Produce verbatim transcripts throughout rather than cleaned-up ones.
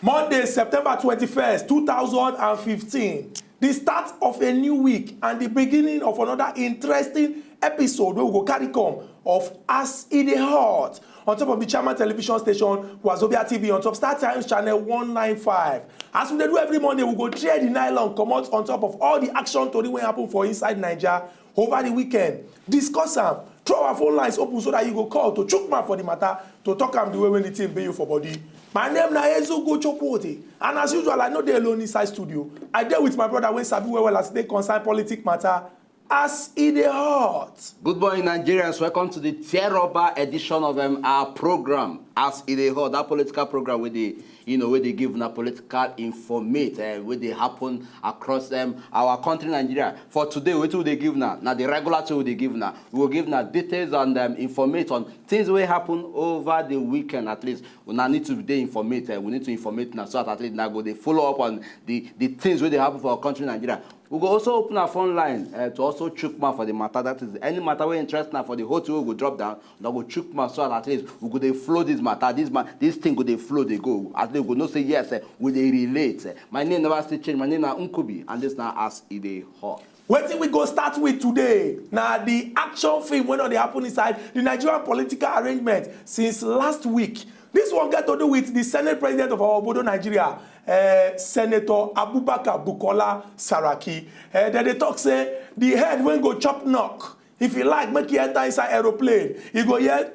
Monday, September twenty-first, two thousand and fifteen. The start of a new week and the beginning of another interesting episode wey we go carry come of As E Dey Hot on top of the Chairman Television Station, Wazobia T V, on top Star Times Channel one nine five. As we dey do every Monday, we go tear the nylon comot on top of all the action tori wey happen for inside Naija over the weekend, discuss am, throw our phone lines open so that you go call to chook mouth for the matter, to talk am the way wey the thing be you for body. My name na Ezugo Chokwote, and as usual, I no dey alone inside studio. I dey with my brother wey sabi well well as e dey concern politic matter. As E Dey Hot. Good morning, Nigerians. Welcome to the tear rubber edition of um, our program, As E Dey Hot, that political program wey dey, you know, wey dey give una political informate, uh, wey dey happen across um, our country, Nigeria. For today, wetin we dey give una? Na the regular thing we dey give una. We go give una details and um, informate on things wey happen over the weekend. At least una need to dey informate. Uh, we need to informate una so that at least una go dey follow up on the the things wey dey happen for our country, Nigeria. We go also open our phone line uh, to also chook mouth for the matter. That is any matter wey interest una for the whole thing wey we go drop down. Una go chook mouth so that at least we go dey flow this matter. This ma this thing go dey flow dey go. At least we go know say yes, uh, we dey relate. Uh, my name never still change. My name na Nkubi, and this na As E Dey Hot. Wetin we go start with today na the action film wey don dey happen inside the Nigerian political arrangement since last week. This one get to do with the Senate President of our obodo, Nigeria, uh, Senator Abubakar Bukola Saraki. Uh, dem dey talk say the head wey go chop knock, if e like, make e enter inside aeroplane, e go hear,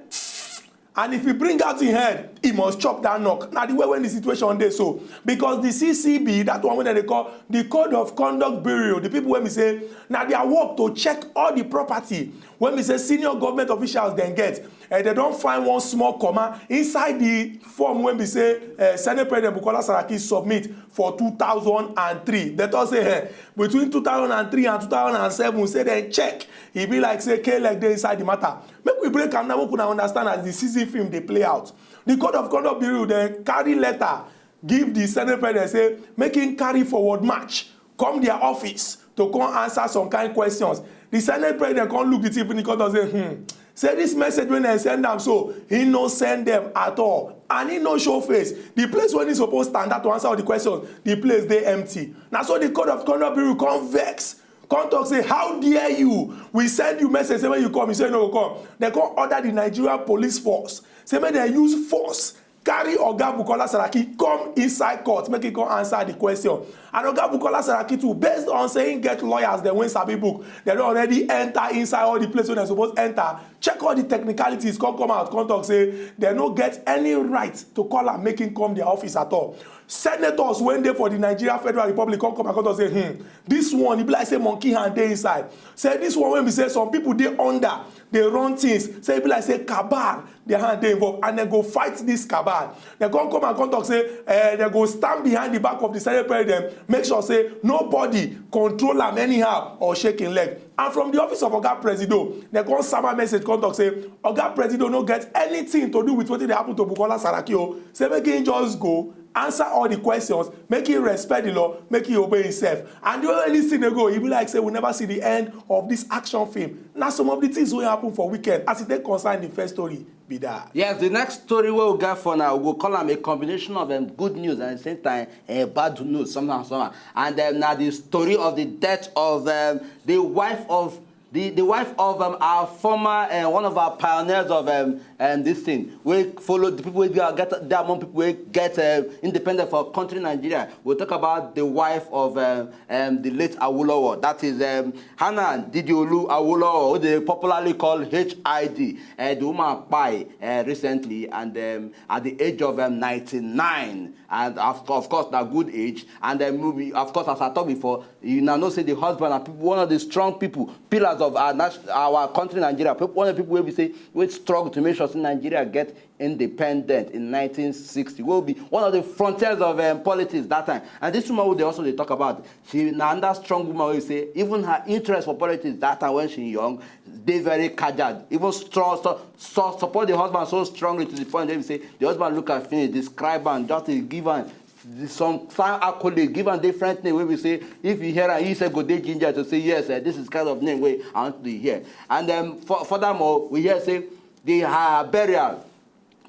and if e bring out im head, e must chop that knock. Na the way wey the situation dey so, because the C C B, that one wey dem dey call the Code of Conduct Bureau, the people wey be say na their work to check all the property wey be say senior government officials dem get, and dem don find one small comma inside the form wey be say uh, Senate President Bukola Saraki submit for two thousand and three. Dem talk say eh, between two thousand and three and two thousand and seven, say dem check, e be like say K-leg dey inside the matter. Make we break am now, make una understand as the C C B film dey play out. The Code of Conduct Bureau dem carry letter give the Senate President say make him carry forward march come their office to come answer some kind questions. The Senate President come look the thing finish, come talk say, hmm, say this message wey dem send am so, he no send them at all, and he no show face. The place wey he suppose stand out to answer all the questions, the place dey empty. Na so the Code of Conduct Bureau come vex, come talk say, how dare you? We send you message say make you come, you say you no go come. Dem come order the Nigerian police force say make dem use force carry Oga Bukola Saraki come inside court make he come answer the question. And Oga Bukola Saraki too, based on say he get lawyers dem wey sabi book, dem don already enter inside all the place wey dem suppose enter, check all the technicalities, come come out, come talk say dem no get any right to call am make him come their office at all. Senators wey dey for the Nigeria Federal Republic come come and come talk say, hmm, this one, e be like say monkey hand dey inside. Say this one wey be say some people dey under, dey run things. Say e be like say cabal, their hand dey involved, and dem go fight this cabal. Dem come come and come talk say eh, dem go stand behind the back of the Senate President, make sure say nobody control am anyhow or shake him leg. And from the office of Oga Presido, dem come sama message come talk say Oga Presido no get anything to do with wetin dey happen to Bukola Saraki o. Say make him just go answer all the questions, make him respect the law, make him obey himself. And the way this thing dey go, e be like say we never see the end of this action film. Na some of the things wey happen for weekend as e take concern the first story be that. Yes, the next story wey we get for now, we go call am a combination of um, good news and at the same time uh, bad news somehow somehow. And um, na the story of the death of um, the wife of the the wife of um, our former uh, one of our pioneers of um, um, this thing wey follow the people wey get get dey among people wey get uh, independent for country Nigeria. We talk about the wife of um, um, the late Awolowo, that is um, Hannah Didiolu Awolowo, wey dey popularly call H I D. Uh, the woman kpai uh, recently, and um, at the age of um, ninety-nine, and of, of course na good age. And um, we, of course, as I talk before, you now know say the husband and people, one of the strong people, pillars of our nation, our country Nigeria, people, one of the people wey be say wey struggle to make sure say Nigeria get independent in nineteen sixty, wey be one of the frontiers of um, politics that time. And this woman wey dey also dey talk about, she na another strong woman wey say even her interest for politics that time when she young dey very kajad, even strong so, so support the husband so strongly to the point wey be say the husband look am finish, describe am, just dey give am the- some fine accolade, give am different name wey be say if you hear am, you sef go dey ginger to say yes, eh, this is kind of name wey I want to dey hear. And um, for, furthermore, we hear say the her burial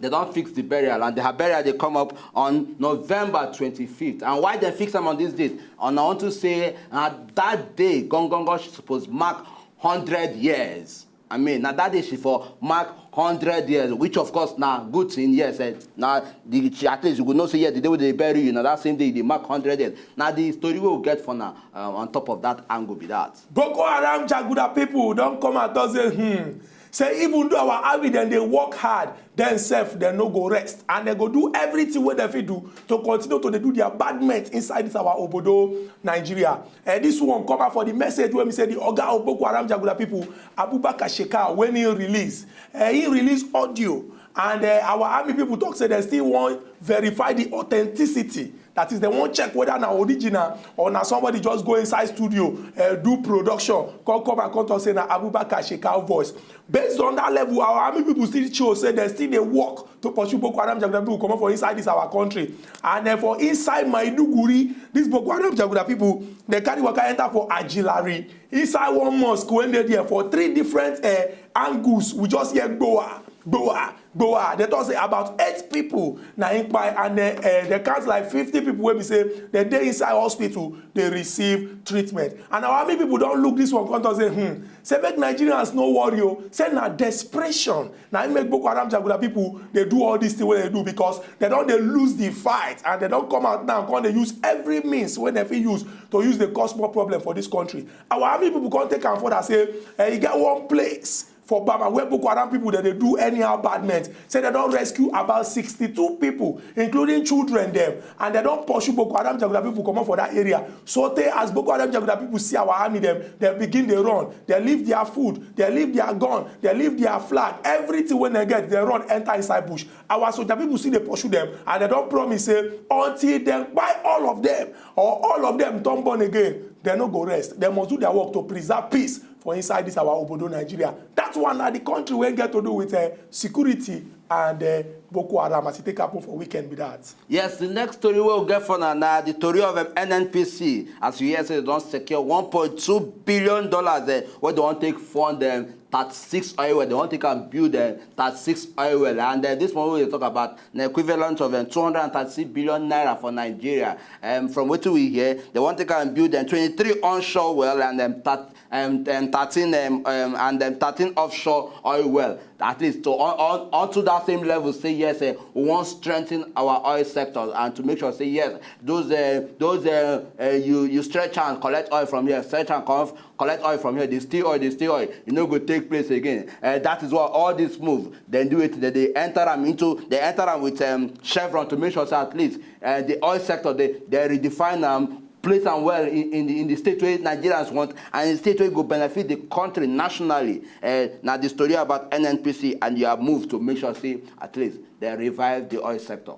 They don fix the burial, and the burial dey come up on November twenty-fifth. And why dem fix am on this date? And I want to say, na that day, Gongongo suppose mark hundred years. I mean, na that day she for mark hundred years, which of course na good thing, yes. Eh, na the, she, at least you go know say, yeah, the day wey they bury you, na that same day you dey mark hundred years. Na the story wey we get for now, uh, on top of that angle be that. Boko Haram jaguda people don come out talk say, hmm, say even though our army dem dey work hard, dem sef dem no go rest, and dem go do everything wey dem fit do to continue to dey do their bad met inside this our obodo Nigeria. Eh, this one come out for the message wey be say the oga of Boko Haram jaguda people, Abubakar Shekau, when he release, eh, he release audio, and eh, our army people talk say dem still wan verify the authenticity. That is, dem wan check whether na original or na somebody just go inside studio, eh, do production, come come and come talk say na Abubakar Shekau voice. Based on that level, our army people still show say dem still dey work to pursue Boko Haram jaguda people comot for inside this our country. And then for inside Maiduguri, this Boko Haram jaguda people, dem carry waka enter for Ajilari, inside one mosque wey dey there. For three different, eh, angles, we just hear gbowa, gbowa, gbowa. Dem talk say about eight people na im kpai, and eh, eh, dem count like fifty people wey be say dem dey inside hospital dey receive treatment. And our army people don look this one come talk say, hmm, say make Nigerians no worry o, say na desperation na im make Boko Haram jaguda people dey do all this thing wey dem do, because dem don dey lose the fight, and dem don come out now come dey use every means wey dem fit use to use dey cause more problem for this country. Our army people come take am further say, eh, e get one place for Bama where Boko Haram people dem dey do anyhow bad men. Say dem don rescue about sixty-two people, including children dem, and dem don pursue Boko Haram jaguda people comot for that area. So tey as Boko Haram jaguda people see our army dem, dem begin dey run. Dem leave their food, dem leave their gun, dem leave their flag, everything wey dem get, dem run enter inside bush. Our soldier people still dey pursue dem, and dem don promise say until dem kpai all of dem or all of dem turn born again, dem no go rest. Dem must do their work to preserve peace for inside this our obodo Nigeria. That one na the country wey get to do with, eh, security and, eh, Boko Haram as e take happen for weekend be that. Yes, the next story wey we get for now na the tori of, um, N N P C. As you hear say dem don secure one point two billion dollars, eh, wey dem wan take fund, um, thirty-six oil well. Dem wan take am build, um, thirty-six oil well. And, uh, this one wey we dey talk about na equivalent of, um, two hundred and thirty-six billion naira for Nigeria. Um, from wetin we hear, dem wan take am build, um, twenty-three onshore well and, um, thirty, um, um, thirteen, um, um, and, um, thirteen offshore oil well. At least to on, on, onto that same level, say yes, eh, we wan strengthen our oil sector and to make sure say yes, those, eh, those, eh, eh, you, you stretch and collect oil from here, stretch and come, collect oil from here, dey steal oil, dey steal oil, e no go take place again. Eh, that is why all this move dem do it, dem dey enter am into, dem enter am with, um, Chevron to make sure say at least, eh, the oil sector, dem, dem redefine am, place am well in, in the, in the state wey Nigerians want and in the state wey go benefit the country nationally. Eh, na the story about N N P C and your move to make sure say at least dem revive the oil sector.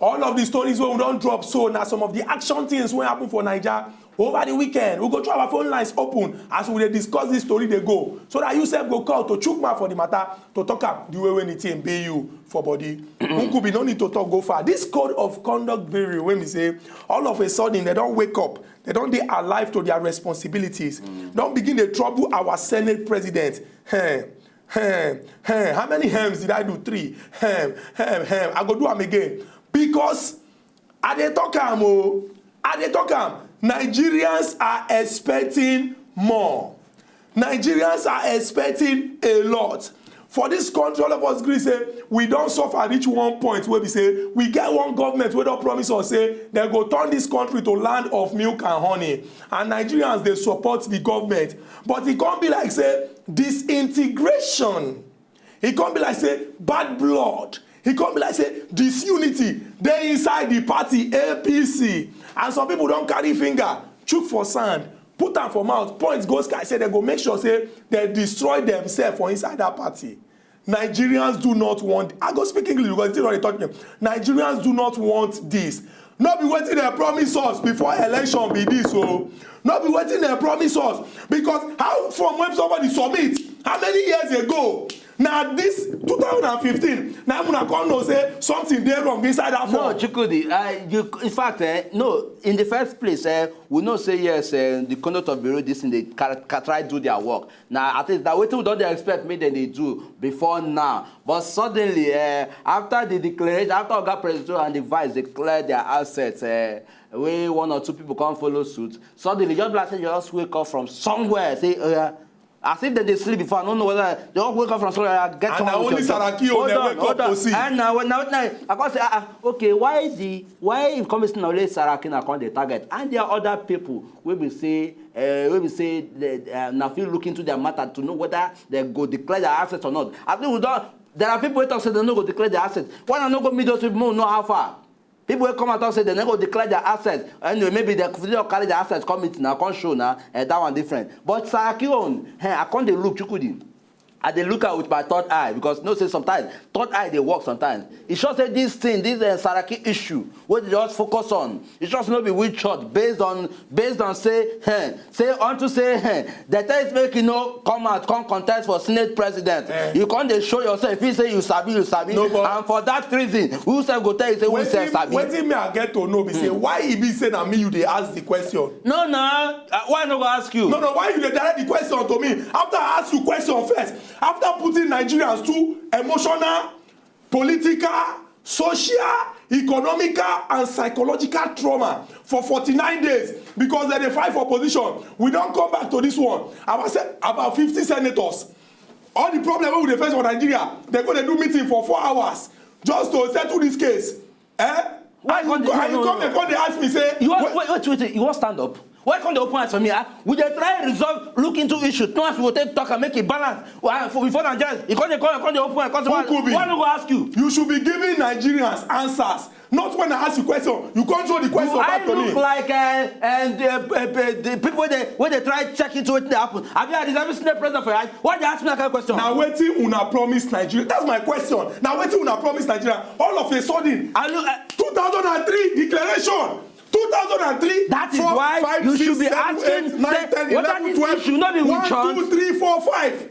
All of the stories wey we don drop so na some of the action things wey happen for Naija over the weekend. We go throw our phone lines open as we dey discuss this story dey go, so that you sef go call to chook mouth for the matter, to talk am the way wey the thing be you for body. Nkubi no need to talk go far. This code of conduct bureau wey be say all of a sudden dem don wake up, dem don dey alive to their responsibilities, don begin dey trouble our Senate president. Hey, hey, hey, how many hems did I do? Three. Hem, hem, hem. I go do am again because I dey talk am o. I dey talk am. Nigerians are expecting more. Nigerians are expecting a lot. For this country, all of us gree say we don suffer reach one point wey be say we get one government wey don promise us say dem go turn this country to land of milk and honey, and Nigerians dey support the government. But e come be like say disintegration, e come be like say bad blood, e come be like say disunity dey inside the party A P C, and some people don carry finger chook for sand, put am for mouth, point go sky, say dem go make sure say dem destroy themselves for inside that party. Nigerians do not want, I go speak English because the thing don dey touch me. Nigerians do not want this. No be wetin dem promise us before election be this o. No be wetin dem promise us, because how, from when somebody submit, how many years ago, Na this two thousand and fifteen na una come know say something dey wrong inside that No, form. Chukwudi, I, you, in fact, eh, no, in the first place, eh, we know say yes, eh, the conduct of bureau, this thing, they ca- ca- try do their work. Now, at least that wetin we don dey expect make dem dey do before now. But suddenly, eh, after the declaration, after Oga President and the vice declare their assets, eh, wey one or two people come follow suit, suddenly just be like say you just wake up from somewhere, say, oh, yeah, as if dem dey sleep before, I no know whether dem just wake up from somewhere, get And na on with only your job. Saraki own Hold dem on, wake hold up on. to see. And na when, na, na, I come say, ah, ah, okay, why the, why if come say na only Saraki na come dey target, and there are other people wey be say, uh, wey be say they, uh, na fit look into their matter to know whether they go declare their assets or not. I think we don, there are people wey talk say they no go declare their assets. Why una no go meet those people, make we know how far? People wey come out talk say they no go declare their assets. Anyway, maybe they fit don carry their assets come meet na, come show na, eh, that one different. But Saraki own, eh, I come dey look, Chukwudi. I dey look am with my third eye, because you know say sometimes third eye dey work sometimes. E sure say this thing, this, eh, Saraki issue wey dem just focus on, e sure say no be witch hunt based on, based on say, eh, say unto say, eh, dem tell you make you no come out come contest for Senate president. Eh. You come dey show yourself, you feel say you sabi, you sabi. No, but And for that reason, who sef go tell you say who sef Wetin sabi? wetin me I get to know be say why e be say na me you dey ask the question. No, na, uh, why I no go ask you? No, no, why you dey direct the question to me? After I ask you question first, after putting Nigerians through emotional, political, social, economical and psychological trauma for forty-nine days because dem dey fight for position, we don come back to this one. About se- about fifty senators, all the problem wey we dey face for Nigeria, dem go dey do meeting for four hours just to settle this case. Eh? Why And you you come no, and you no, come no. dey come dey ask me say You want, wait- wait, wait, wait, you want stand up? Why come dey open eyes for me? Ah? We dey try resolve, look into issue, no as we go take talk and make it balance. Ah, for before Nigeria, you come dey come, come dey open eye, come say, why, Who could be? Why no go ask you? You should be giving Nigerians answers, not when I ask you question, you come throw the question Do I back to look me. Like, uh, and uh, uh, uh, the people wey dey wey dey try check into wetin dey happen? Abi I deserve Senate president for your eye? Why dey ask me that kind of question? Na wetin una promise Nigeria? That's my question. Na wetin una promise Nigeria? All of a sudden, I look. Uh, two thousand and three declaration, two thousand and three, That is four, why five, you six, should be seven, asking, eight, nine, say, ten, whether eleven, this twelve, issue no be witch one, hunt. Two, three, four, five.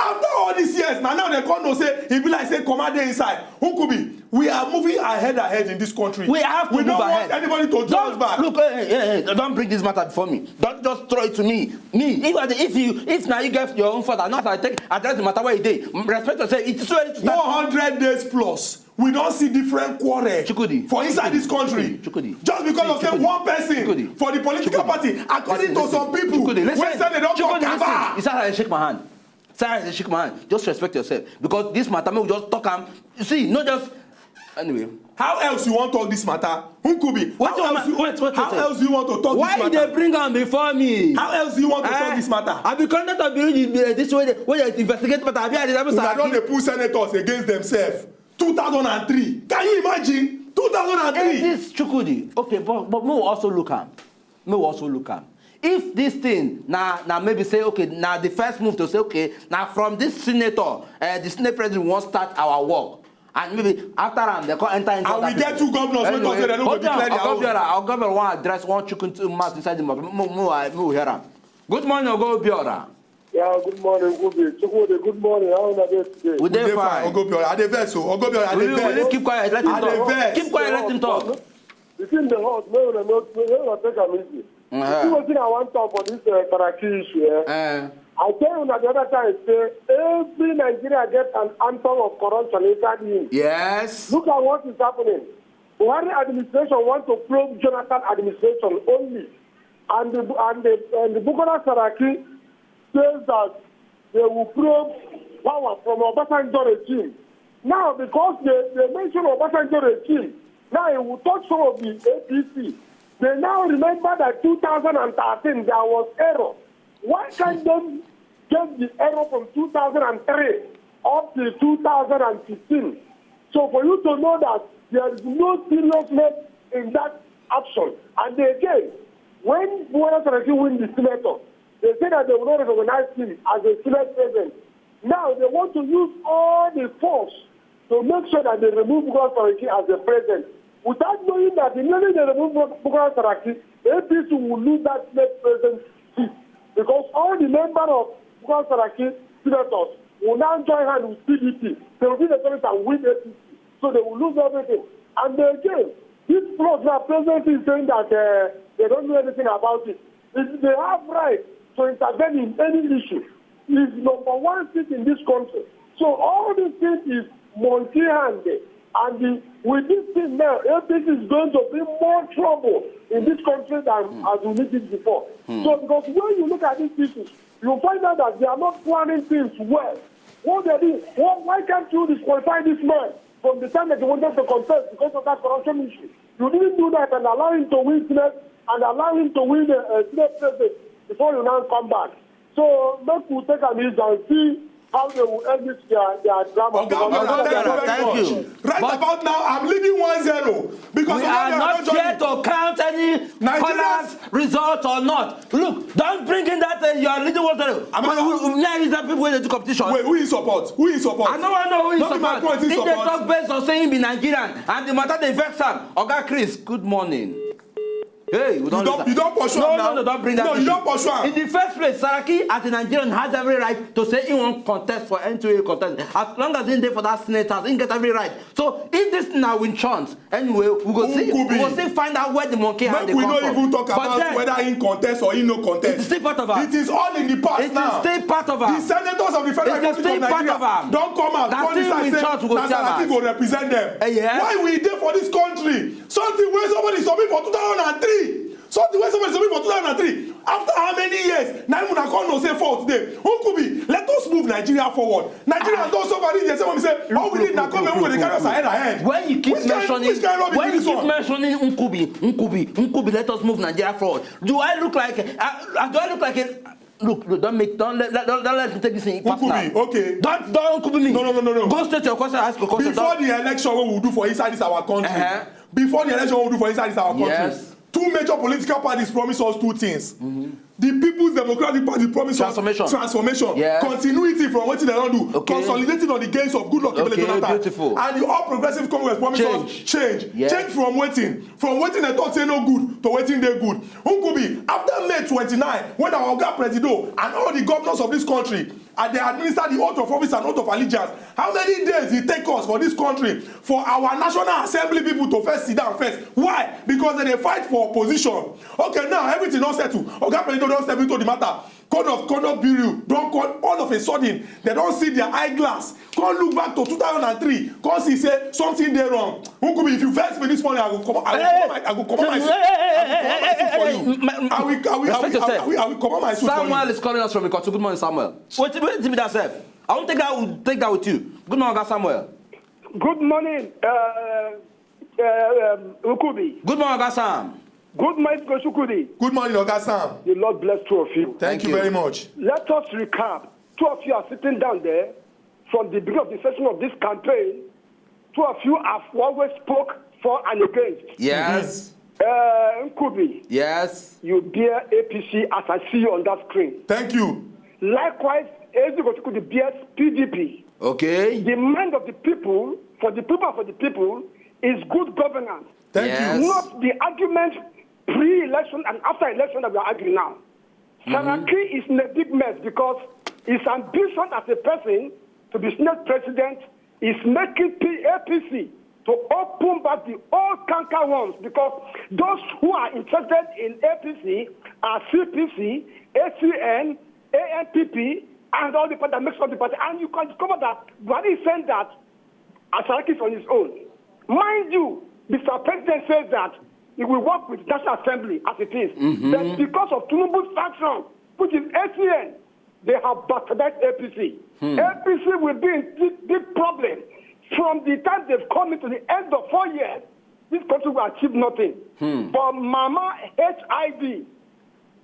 After all these years, na now dem come know say e be like say comma dey inside. Who could be? We are moving ahead ahead in this country. We have to We move don't ahead. Want anybody to judge Don't back. Look, hey, hey, hey, hey, don't bring this matter before me. Don't just throw it to me. Me, if I, if you, if now you get your own father, not I take address the matter where you dey. Respect yourself. It's too early to start. One hundred days plus, we don see different quarrel Chukwudi. For inside this country. Chukwudi. Just because of say Chukwudi. One person Chukwudi. For the political Chukwudi. Party, according Listen, to some people, Chukwudi, listen. Wey say they don Chukwudi, come listen. kaba. It's how I shake my hand. It's how I shake my hand. Just respect yourself, because this matter, make we just talk am. You see, no just, anyway. How else you wan talk this matter? Who could be? Wait, How else you- wait, wait, wait, How wait. Else you want to talk Why this you matter? Dey bring am before me? How else do you want to Eh? Talk this matter? I be conduct of bureau, this way wey dey investigate matter. Abi I dey Una don dey pull senators against themselves. Two thousand and three. Can you imagine? Two thousand and three. This Chukwudi. Okay, but but make we also look am. Make we also look am. If this thing na na maybe say, okay, na the first move to say, okay, na from this senator, uh, the senate president wan start our work, and maybe after am they come enter into. And we get two governors wey talk say they no go declare their own. Ogobiora, Ogobiora wan address one Chukwudi mouth inside the mouth. Mo mo I mo hear am. Good morning, Ogobiora. Yeah, good morning, Gubi. Chukwudi, good morning. How una dey today? We dey fine. Ogobiora, I dey vex o. Ogobiora, I Will dey you will you vex. Keep quiet? Let him I dey talk. Vex. Keep quiet. Let him talk. The thing dey hot. Make una no, make una take am easy. Uh-huh. See wetin I wan talk for this uh, Saraki issue. Eh? Eh. I tell una the other time say every Nigeria get an anthem of corruption inside him. Yes. Look at what is happening. Buhari administration want to probe Jonathan administration only, and the and the and the Bukola Saraki says that they will probe power from Obasanjo regime. Now, because they, they mention Obasanjo regime, now it will touch some of the A P C. They now remember that two thousand and thirteen there was error. Why can't they get the error from two thousand and three up to two thousand and fifteen? So for you to know that there is no seriousness in that action. And again, when Bukola Saraki win the senator, they say that they will not recognize him as a senate president. Now they want to use all the force to make sure that they remove Bukola Saraki as the president. Without knowing that the minute they remove Bukola Saraki, A P C will lose that senate president seat, because all the members of Bukola Saraki senators will now join hand with P D P. They will be the government and win A P C. So they will lose everything. And again, this plot now presently is saying that uh, they don't know anything about it. If they have right to intervene in any issue, is number one thing in this country. So all this thing is multi-handed. And the, with this thing now, A P C is going to be more trouble in this country than as we need it before. So because when you look at these issues, you find out that they are not planning things well. What they do? What, why can't you disqualify this man from the time that he wanted to contest because of that corruption issue? You didn't do that and allow him to win Senate and allow him to win a, a Senate president before you now come back. So make we take am easy and see how they will end this their, their drama. Oga Oga Oga Oga Oga, thank you very much. Thank you. Right But about now, I'm leading one zero because We of are what they are not not here joining. to count any Nigerians callers result or not. Look, don't bring in that uh, you are leading one zero. Am I But who, who, now is that people wey dey do competition? Wait, who you support? Who you support? I no wan know who you Not be my support. point, he If they support. talk based on saying be Nigerian and the matter dey vex am, Oga Chris, good morning. Hey, we You don don, lose you don pursue no, am no, now. no, don't bring that No, you issue. don pursue am. In the first place, Saraki, as a Nigerian, has every right to say he won't contest for N two A contest. As long as he dey for that senate house, he get every right. So if this now win chance, anyway, we go see, we Nkubi. go see find out where the monkey hand Make dey we come no from. even talk But about then, whether he contest or he no contest. It's still part of am. It is all in the past It is now. still part of am. The senators of the Federal It is Republic of still part Nigeria of am. don come out Na come still decide win say chance we go na see am Saraki as. go represent them. Eh, yeah. Why we dey for this country? Something wey somebody submit for two thousand and three. Something wey somebody submit for two thousand and three. After how many years? Na even I come know say fault dey. Nkubi, let us move Nigeria forward. Nigerians don suffer reach there. Say when we say all we need na come and we dey carry us ahead ahead. When you keep Which kind mentioning, which kind rubbish when be you this keep one? mentioning Nkubi, Nkubi, Nkubi, let us move Nigeria forward. Do I look like? Uh, do I look like a? Look, look, don't make, don't let, don't, don't let me take this thing personal. Nkubi, okay. Don't, don't Nkubi me. No, no, no, no, no. Go straight to your question, ask your question. Before Don't the election, what we do for inside this our country? Uh-huh. Before the election, what we do for inside this our country? Yes. Two major political parties promise us two things. The People's Democratic Party promise Transformation. us transformation, Yes. continuity from wetin dem don do, Okay. consolidating on the gains of Goodluck Okay, Ebele Jonathan, beautiful. and the All Progressive Congress promise us Change. change. Yes. Change from wetin? From wetin dem talk say no good to wetin dey good. Nkubi, after May twenty-nine, when our oga Presido and all the governors of this country and they administer the oath of office and oath of allegiance, how many days e take us for this country for our National Assembly people to first sit down first? Why? Because they dey fight for position. Okay, now everything don settle. Oga Presido don step into the matter. Code of conduct bureau don call all of a sudden. They don see their eyeglass. Come look back to two thousand and three. Come see say something dey wrong. Nkubi, if you vex me this morning, I go comot. I go comot my. I go comot my suit. I go comot my suit for you. I will. I will. I will. I will. I will comot my suit for you. Samuel is calling us from Ikotun. Good morning, Samuel. Wait, wait, be that self. I won't take that. Take that with you. Good morning, Oga Samuel. Good morning, uh, uh, um, Ukubi. Good morning, Oga Sam. Good morning, Goshukudi. Good morning, Oga Sam. The Lord bless two of you. Thank Thank you you. very much. Let us recap. Two of you are sitting down there from the beginning of the session of this campaign. Two of you have always spoke for and against. Yes. Uh, Nkubi, Yes. you bear A P C as I see you on that screen. Thank you. Likewise, Ezra Goshukudi bears P D P. Okay. The mind of the people, for the people, for the people, is good governance. Thank Yes. you. Not the argument pre-election and after election that we are arguing now. Saraki is in a big mess because his ambition as a person to be Senate president is making P- A P C to open back the old canker worms, because those who are interested in A P C are C P C, A C N, A N P P, and all the party that makes up the party. And you can discover that Buhari is saying that Saraki is on his own. Mind you, Mister President says that he will work with National Assembly as it is. But because of Tinubu's faction, which is A C N, they have bastardized A P C. A P C will be in deep, deep problem from the time they've come into the end of four years. This country will achieve nothing. But Mama H I D,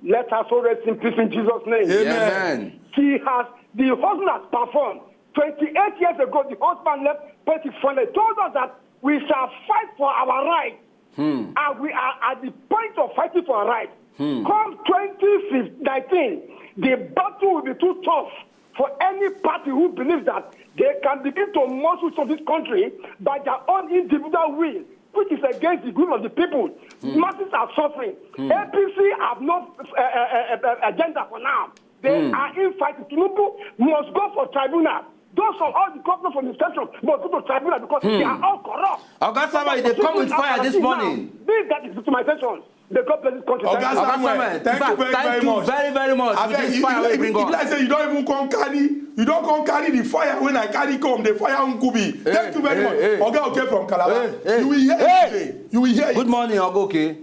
let her soul rest in peace in Jesus' name. Amen. Amen. She has, the husband has performed. Twenty-eight years ago, the husband left politics and told us that we shall fight for our rights. And we are at the point of fighting for our rights. Come twenty nineteen, the battle will be too tough for any party who believes that they can begin to muscle through this country by their own individual will, which is against the will of the people. Masses are suffering. A P C have no uh, uh, uh, uh, agenda for now. They are infighting. Tinubu must go for tribunal. Those of all the governors from the station must go to tribunal because they are all corrupt. Oga Samuel, they come with fire this morning. This that is victimization. They go places country. Oga Samuel, thank you very, very much. Thank you very, very much. Abeg, this fire wey you bring up. Like say you don't even come carry, you don't come carry the fire when I carry come, the fire Nkubi. Thank you very much. Oga Oke from Calabar. You will hear it today. You will hear it. Good morning, Oga Oke.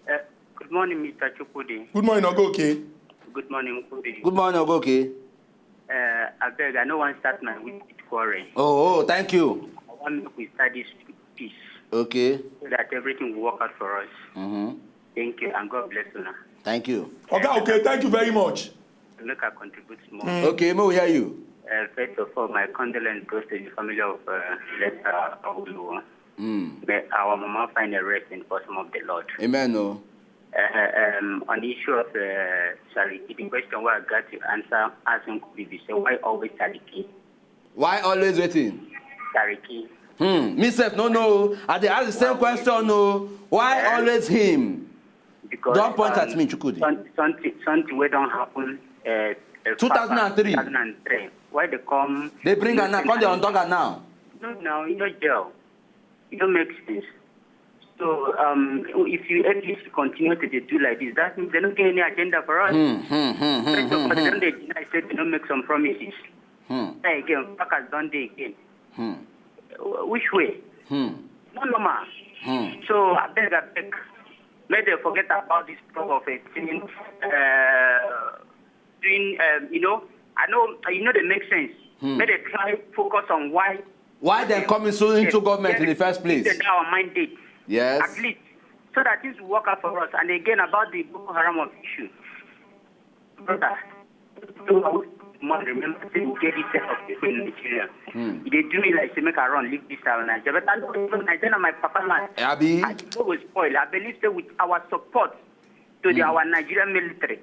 Uh, good morning, Mister Chukwudi. Good morning, Oga Oke. Good morning, Chukwudi. Good morning, Oga Oke. Uh, I beg, I no wan start my week with quarrel. Oh, oh, thank you. I wan make we start this with peace. Okay. So that everything will work out for us. Mm-hmm. Thank you, and God bless una. Thank you. Oga Oke, thank you very much. Make I contribute small. Okay, may we hear you. Uh, first of all, my condolence goes to the family of uh, late uh, Awolowo. May our mama find a rest in bosom of the Lord. Amen. Oh. Uh, um, on the issue of uh, Sariki, the question where I got to answer asking could be say why always Sariki? Why always waiting? Sariki. Hmm. Me sef no know. I dey ask the same question. No. Why always him? Because don't point at me, Chukwudi. Something, something wey don happen. Uh, uh, two thousand and three. Two thousand and three. Why they come? They bring am now. Come dey on dog am now. No, no, you no gel. It don't make sense. So um, if you A P C continue to dey do like this, that means they don't get any agenda for us. Hmm, hmm, hmm, hmm, First of all, they don't dey deny say they don't make some promises. Hmm. Then again, workers don't dey again. Hmm. Which way? Hmm. No normal. Hmm. So I beg, I beg, may they forget about this proverb of a thing. Uh, doing, um, you know, I know, you know, they make sense. Hmm. May they try focus on why. Why they coming so into government in the first place? They our mandate. Yes. At least, so that things will work out for us. And again, about the Boko Haram of issue, brother. Must remember say we get this set of people in Nigeria. Hmm. They do me like say make I run leave this town Nigeria. But I don't know Nigeria na my papa land. Abi? I go with spoil. I believe say with our support to the our Nigerian military.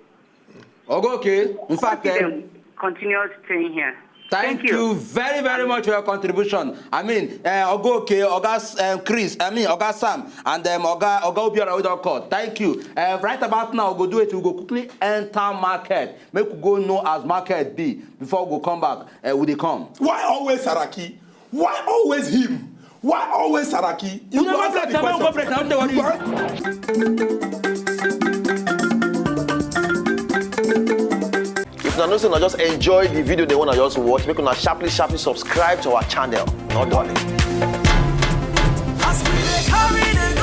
Oga Oke, in fact, eh, continue staying here. Thank you very, very much for your contribution. I mean, uh, Oga Oke, Oga S- um, Chris, I mean, Oga Sam, and um, Oga, Oga Obiora, we don't call. Thank you. Uh, right about now, we go do it. We go quickly enter market. Make we go know as market be before we go come back. Uh, we dey come. Why always Saraki? Why always him? Why always Saraki? You go answer the question. If una know say una just enjoy the video, they wanna just watch, make una sharply, sharply subscribe to our channel. No darling. As we dey carry the